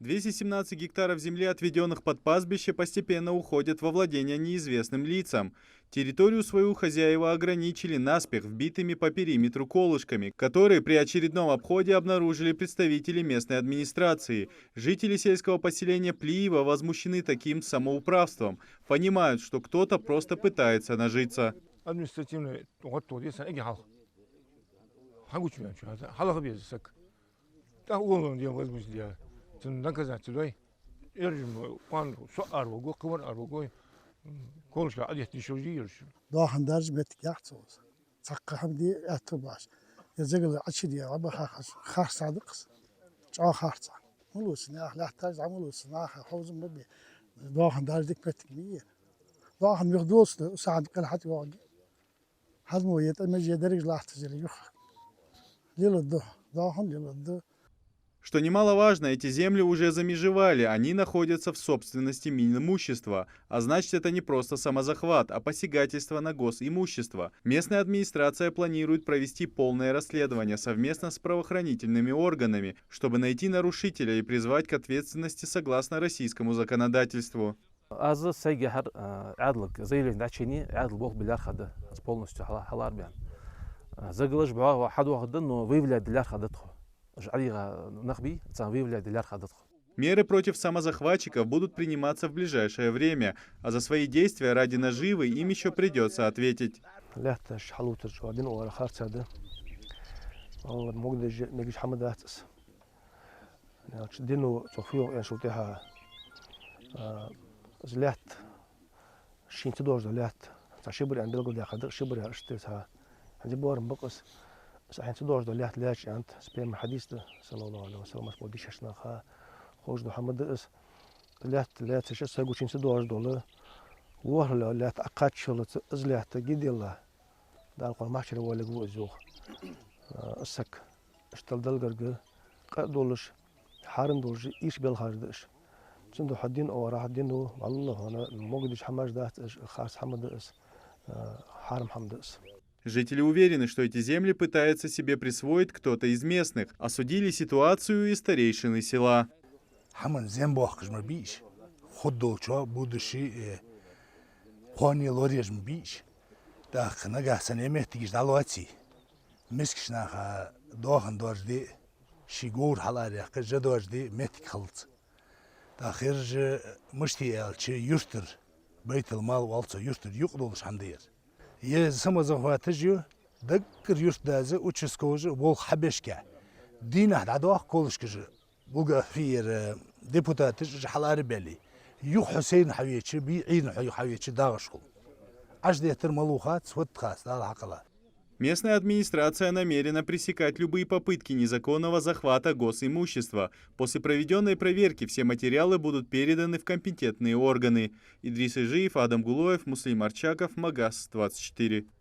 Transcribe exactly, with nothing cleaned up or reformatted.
Двести семнадцать гектаров земли, отведённых под пастбище, постепенно уходят во владение неизвестным лицам. Территорию свою хозяева ограничили наспех вбитыми по периметру колышками, которые при очередном обходе обнаружили представители местной администрации. Жители сельского поселения Плиево возмущены таким самоуправством, понимают, что кто-то просто пытается нажиться. Административный гӀод тоха деза царна эггара хьалха. Хьагуча мел чу хьалха беза саг. ТӀаккха уголовное дело возбудить даь. Цунна наказать дой. Эржим кхоана со араваргва, кхывар араваргва. Колышка Ӏадетта йиш йолаш йий ераш. Доахан даржа моттиг яц цо из. Цхьаккха хӀама де аьттув бац. Е загал Ӏочудеа, Ӏобаха харц, харц да-кх из. ЧӀоагӀа харц. Ма лувца наха лаьтташ, дӀа ма лувца наха, хьовзам ма бе. Доахан даржа дика моттиг ма йий. Доахан юха доалаш да, усахьан кӀал хьатӀайоагӀаргья. ХӀанз мо е тӀа меже дерригаш латташ я юха. Леладу, доахан леладу. Что немаловажно, эти земли уже замежевали, они находятся в собственности Минимущества. А значит, это не просто самозахват, а посягательство на госимущество. Местная администрация планирует провести полное расследование совместно с правоохранительными органами, чтобы найти нарушителя и призвать к ответственности согласно российскому законодательству. Аз сайга хьар, а, Ӏаьдалга заявлени дӀачуеннай, Ӏаьдала болх бе лаьрхӀа да, аз полностью хьала-, хьалара баьнна. А, загалаш бӀоагӀа хьадоахаргда, но выявлять де лаьрхӀа да тхо. Уж ӀадийгӀа нах бий, царна выявлять де лаьрхӀа да тхо. Меры против самозахватчиков будут приниматься в ближайшее время, а за свои действия ради наживы им ещё придётся ответить. Лаьтташ хьалутар чӀоагӀа дина оагӀорахьа харца да. Валлахь, могадеш мегаш хӀама дац из. Аьлча, дино цо фу йоах аьнначул тӀехьагӀа, а, из лаьтта, шийна ца доагӀаш дола лаьтта, цхьа ши бӀаргаян белгалдаьккха да, ши бӀаргаяр иштта ца. ХӀанз боарам ба-кх из, из хьайна ца доагӀаш дола лаьтта лаьцача аьннад, из пайхамара хьадис да, саллаллахӀу Ӏалайхи ва саллам, мо дешаш наха, ховш дола хӀама да из. Лаьтта лаьцача саго шийна ца доагӀаш дола, ворхӀлагӀа лаьтта Ӏокхаччалца из лаьтта гиделла, Дала кхоана махьшаре воалларгва из, йоах. А, из саг. Иштта Далла гарга къа а долаш, хьарам долаш, ийрча белхаш да уж. Цудухьа дина оагӀорахьа, дино, валлахь, хьона могадеш хӀамаш дац уж, харц хӀама да из, а, хьарам хӀама да из. Жители уверены, что эти земли пытается себе присвоить кто-то из местных, осудили ситуацию и старейшины села. ХӀаман зем боаккхаш ма бий уж. Хургдолчоа будущий, э, кхоане лораеш ма бий уж. ТӀаккха нагахьа санна е моттигаш дӀалоаций, мискача наха доахан даржа де, ший говр хьалараяккха, жа даржа де моттиг хилац. ТӀаккха ераш мишта я аьлча, юртара байтулмал оал цох, юртара юкъе долаш хӀама да ер. Е самозахваташ я, даггара юртдас а, участковыйс а болх хьабеш кхы. Дийнахьа дӀадоаккх колышкаш, Булгарфийра депутаташ уж хьалара а баьле, юха хьо сайна хьавеча, бий Ӏуйрийна хьо юха хьавеча, дагӀаш хул. Ӏаш деттар малув хац, фуд хац, Дала хьакъ лой. Местная администрация намерена пресекать любые попытки незаконного захвата госимущества. После проведённой проверки все материалы будут переданы в компетентные органы. Идрис Ижиев, Адам Гулоев, Муслим Арчаков, Магас двадцать четыре.